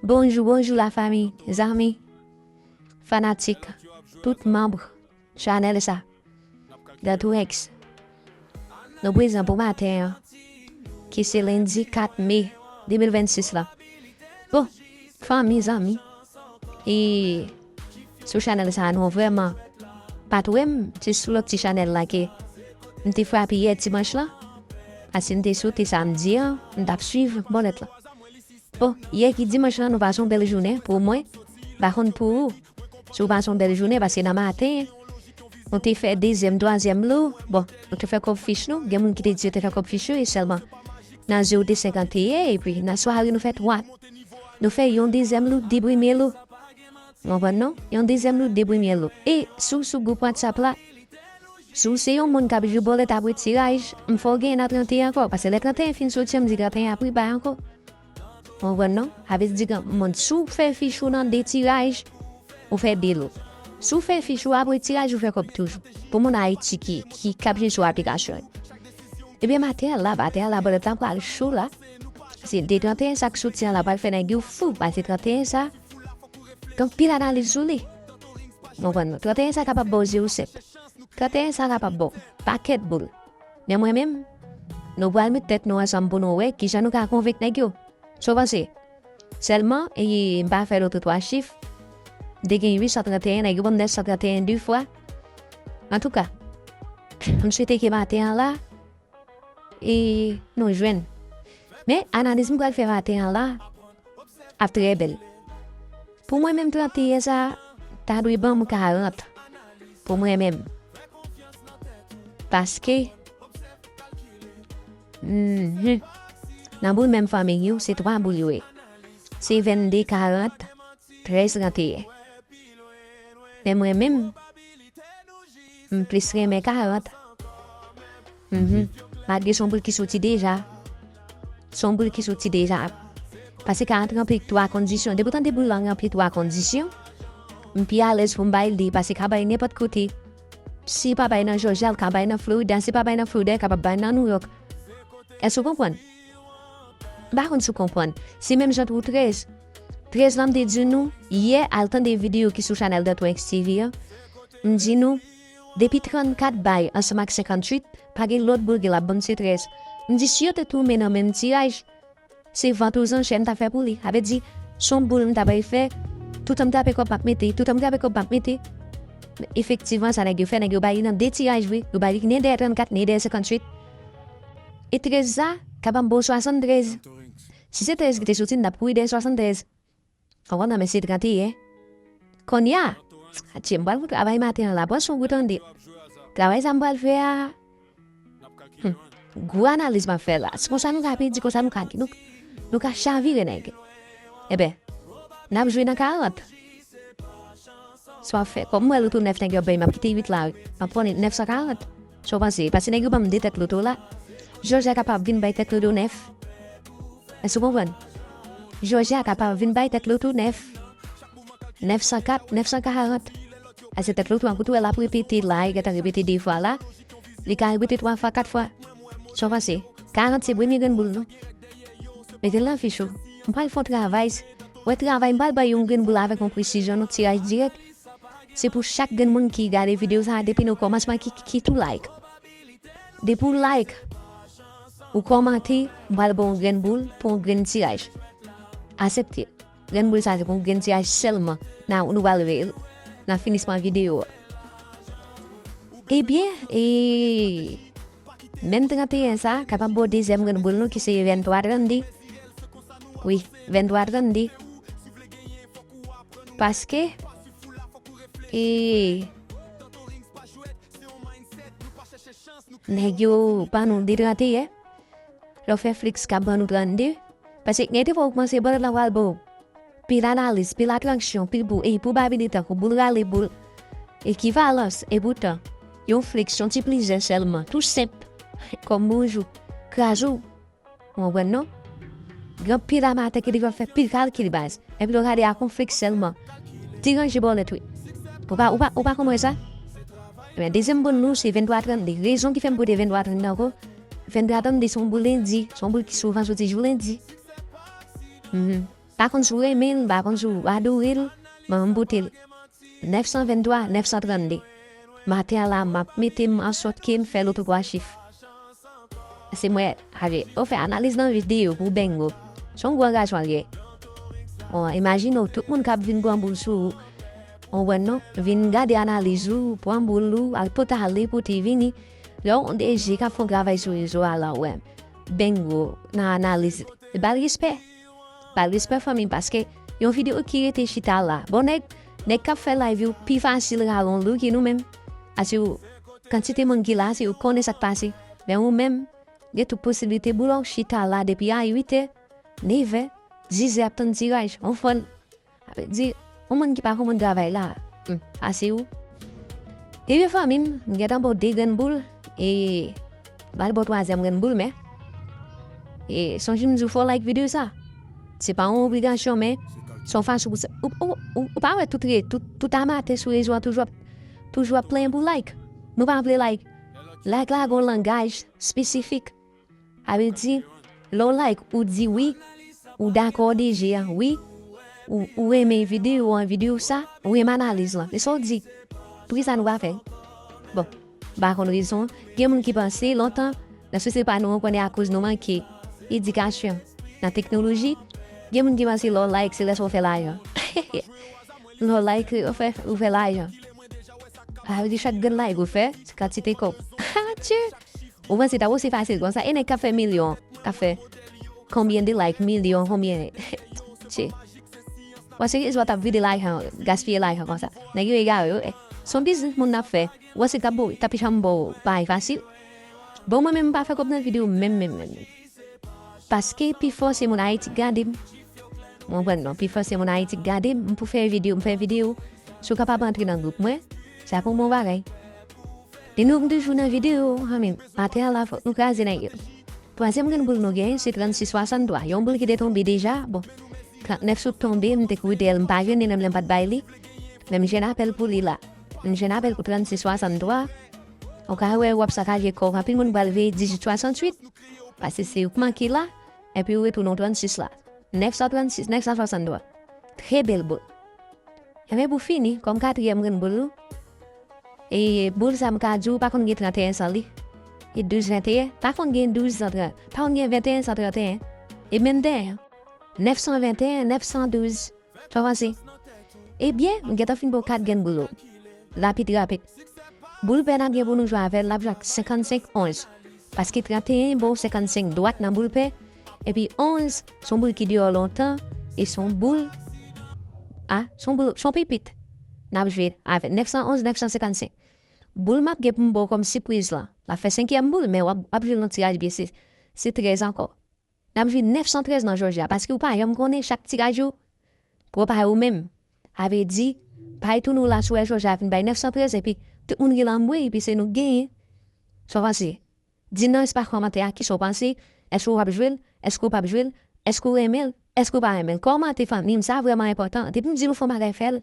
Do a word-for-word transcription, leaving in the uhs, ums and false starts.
Bonjou, bonjou lafanmi, zanmi, fanatik, tout manm chanèl sa. Dantourex. Nou prezan pou maten an, ki se lendi kat me de mil vennsis la. Bon, fanmi, zanmi, e sou chanèl sa a, nou vrèman pa t wè m, se sou lòt ti chanèl la ke m te frape yè dimanch lan. Paske m te soti samdi an, m t ap swiv bòlèt la. Bon, yè ki dimanch lan, nou pase yon bèl jounen pou mwen. M pa konn pou ou, si w pase yon bèl jounen, paske nan maten, nou te fè dezyèm, twazyèm lo. Bon, nou te fè kòb fich nou. Gen moun ki te di yo te fè kòb fich yo, e sèlman nan je yo te senkanteyen, epi nan sware nou fè twa. Nou fè yon dezyèm lo, de premye lo. Ou konprann non? Yon dezyèm lo, de premye lo. E sou, sou gwoup WhatsApp la, si w se yon moun k ap jwe bòlèt apre tiraj, m fè w genyen nan tranteyen ankò. Paske lè tranteyen fin soti an, m di tranteyen ap rebay ankò. Ou konprann non? Sa vle di gen moun, si w fè fich ou nan de tiraj, ou fè de lo. Si w fè fich ou apre tiraj, ou fè kòb toujou. Pou moun Ayiti ki, ki, k ap jwe sou aplikasyon yo. Ebyen, maten an la, maten an la, bòlèt la pral cho la. Se de tranteyen sa k soti an la pral fè nèg yo fou, paske tranteyen sa, gen anpil analiz sou li. Ou konprann? Tranteyen sa kapab ba w zewo sèt. Tranteyen sa kapab ba w pakèt boul. Men mwen menm, nou pral met tèt nou ansanm pou nou wè kijan nou ka konvenk nèg yo. Sa w panse? Sèlman, e, m pa fè loto twa chif. M te gen uit san tranteyen, nèg yo ban m nèf san tranteyen de fwa. Antouka, m swete ke maten an la, e, nou jwenn. Men, analiz m pral fè maten an la ap trè bèl. Pou mwen menm, tranteyen sa ta dwe ban m karant. Pou mwen menm. Paske, mhm, nan boul menm fanmi yo, se twa boul yo ye. Se vennde, karant, trèz, tranteyen. Men mwen menm, m plis renmen karant. Mhm. Malgre se yon boul ki soti deja. Se yon boul ki soti deja. Paske karant ranpli twa kondisyon. Depi w tande boul lan ranpli twa kondisyon, m pi alèz pou m bay li, paske ka bay nenpòt kote. Si pa bay nan Jòjya, l ka bay nan Florida. Si pa bay nan Florida, l kapab bay nan Nouyòk. Èske w konprann? M pa konn si w konprann. Se menm jan tou trèz. Trèz lan m te di nou, yè, al tande videyo ki sou chanèl Dantourex T V an. M di nou, depi trannkat bay ansanm ak senkantuit, pa gen lòt boul ke l ap ban m, se trèz. M di si yo te tou men nan menm tiraj, se vant o zanchè m ta fè pou li. Sa vle di, se yon boul m ta bay fè, toutan m trape kòb m ap mete, toutan m trape kòb m ap mete. Men efektivman, sa nèg yo fè, nèg yo bay li nan de tiraj vre. Yo bay li ni dèyè trannkat, ni dèyè senkantuit. E trèz sa, kapab ba w swasanntrèz. Si se trèz ki te soti, n t ap kouri dèyè swasanntrèz. Ou konprann, men se tranteyen. Kounye a, atye, m pral fout travay maten an la. Pran sou w tande. Travay sa m pral fè a, hmm, gwo analiz m ap fè la. Se konsa nou ka pèdi, konsa nou ka, nou, nou ka chavire nèg. Enben, n ap jwe nan karant. Sa w ap fè, kòm m wè loto nèf nèg yo ap bay, m ap kite uit la, wi. M ap pran nèf san karant. Sa w panse? Paske nèg yo ban m de tèt loto la. Jòjya kapab vin bay tèt loto nèf. Èske w konprann? Jòjya kapab vin bay tèt loto nèf. Nèf san kat, nèf san karant. Paske tèt loto an, kote w wè l ap repete la, li gentan repete de fwa la. Li ka repete twa fwa, kat fwa. Sa w panse? Karant se premye grenn boul, non? Mete l nan fich ou. M pral fè yon travay. Wè travay, m pral bay yon grenn boul avèk yon presizyon, non, tiraj dirèk. Se pou chak grenn moun ki gade videyo sa a, depi nan kòmansman, ki, ki tou like. Depi w like, ou kòmante, m pral ba w yon grenn boul pou yon grenn tiraj. Asepte. Grenn boul sa se pou yon grenn tiraj sèlman. N a, nou pral wè l nan finisman videyo a. Ebyen, e, menm tranteyen sa, kapab ba w dezyèm grenn boul nou ki se venntwa trannde. Wi, venntwa trannde. Paske, e, nèg yo ban nou de tranteyen. Lè w fè fliks k ap ban nou trannde. Paske gen de fwa ou panse bòlèt la pral ba w pil analiz, pil atraksyon, pil boul, e pwobabilite tankou boul rale, boul ekivalans. Epoutan, yon fliks, yon ti plizyè sèlman, tou senp, kòm bonjou, kraze w. Ou konprann non? Gen anpil amatè ki deja fè pil kalkil baz. Epi lè w gade a konflikt sèlman. Ti ranje bòlèt wi. Ou pa, ou pa, ou pa konprann sa? Ebyen, dezyèm boul nou se venntwa trannde. Rezon ki fè m pote venntwa trannde ankò, venntwa trannde se yon boul lendi. Se yon boul ki souvan soti jou lendi. Mhm. Pa konn si w renmen l, pa konn si w adore l, men m pote l. Nèf san venntwa, nèf san trannde. Maten an la, m ap mete m an sòt ke m fè lototwa chif. Se mwen, ale, ou fè analiz nan videyo pou Bengo. Se yon gwo angajman l ye. Bon, imajine w, tout moun k ap vin pran boul sou ou. Ou wè non, vin gade analiz ou, pran boul ou, al potale pou te vini. Lè w D J k ap fè yon travay sou rezo a la, ou wè. Bengo, nan analiz. Ba l respè. Ba l respè fanmi, paske yon videyo ki rete chita la. Bon, nèg, nèg k ap fè live yo pi fasil rale yon lou ke nou menm. Ase yo, kantite moun ki la, se yo konnen sa k pase. Men ou menm, gen tout posiblite boul ou chita la depi a uit è, nèf è, diz è ap tann tiraj. On fòn. Sa vle di, yon moun ki pa konprann travay la, hmm, ase ou. Ebyen fanmi m, m gentan ba w de grenn boul, e m al ba w twazyèm grenn boul, men, e sonje m di w fò w like videyo sa. Se pa yon obligasyon, men se yon fason pou sa. Ou, ou, ou, ou pa wè tout re-, tout, tout amatè sou rezo a toujou ap, toujou ap plenyen pou like. Nou pa vle like. Like la gen yon langaj espesifik. Sa vle di, lè w like, ou di wi, ou dakò D J a, wi, ou, ou renmen videyo an, videyo sa, ou renmen analiz lan. E sa w di, pri sa nou pa fè. Bon, m pa konn rezon. Gen moun ki panse, lontan, nan sosyete pa nou, ou konnen akoz nou manke edikasyon nan teknoloji, gen moun ki panse lè w like, se lè sa w fè lajan. Lè w like, ou fè, ou fè lajan. Sa vle di chak grenn like ou fè, se kantite kòb. Atye! Ou panse ta osi fasil konsa? E nèg k ap fè milyon, k ap fè konbyen de like, milyon, konbyen? Tye. Ou panse rezo a t ap vide lajan, gaspiye lajan konsa? Nèg yo egare, wi. Se yon biznis moun ap fè. Ou panse t ap bo-, t ap janm ba w bagay fasil? Bon, mwen menm, m pa fè kòb nan videyo menm, menm, menm. Paske pifò se moun Ayiti k gade m. Ou konprann non? Pifò se moun Ayiti k gade m. M pou fè videyo, m fè videyo. Si w kapab antre nan gwoup mwen, sa pou bon bagay. E nou toujou nan videyo, zanmi m. Maten an la, fòk nou kraze nèg yo. Twazyèm grenn boul nou genyen, se trannsis swasanntwa. Yon boul ki te tonbe deja, bon, trannèf sot tonbe, m te kouri dèyè l, m pa jwenn li, menm lè m pa t bay li. Men m jwenn apèl pou li la. M jwenn apèl pou trannsis swasanntwa. Ou ka wè w ap sakaje kò w. Anpil moun pral veye dizuit swasanntuit. Paske se ou k manke la, epi ou retounen w trannsis la. Nèf san trannsis, nèf san swasanntwa. Trè bèl boul. Ebyen, pou fini, kòm katriyèm grenn boul nou, e boul sa m ka di w, pa konn gen tranteyen san li. E douz venteyen, pa konn gen douz san trant, pa konn gen venteyen san tranteyen. E menm deyen, nèf san venteyen, nèf san douz. Sa w panse? Ebyen, m gentan fin ba w kat grenn boul yo. Rapid, rapid. Boul pè n ap gen pou nou jwe avè l, l ap jwe ak senkannsenk onz. Paske tranteyen ba w senkannsenk dwat nan boul pè, epi onz, se yon boul ki deyò lontan, e se yon boul, a, se yon boul, se yon pipit. N ap jwe avè nèf san onz, nèf san senkannsenk. Boul m ap gen pou m ba w kòm sipriz lan, l ap fè senkyèm boul, men w ap, w ap jwe l nan tiraj byen, se, se trèz ankò. N ap jwe nèf san trèz nan Jòji a, paske ou pa janm konnen chak tiraj yo prepare ou menm. Sa vle di, bay tounen w la si w wè Jòji a fin bay nèf san trèz, epi tout moun rele anmwey, epi se nou k genyen. Sa w panse? Di nan espas kòmantè a kisa w panse, èske w ap jwe l, èske w p ap jwe l, èske w renmen l, èske w pa renmen l. Kòmante fanmi m, sa vrèman enpòtan. Depi m di nou fè yon bagay, fè l.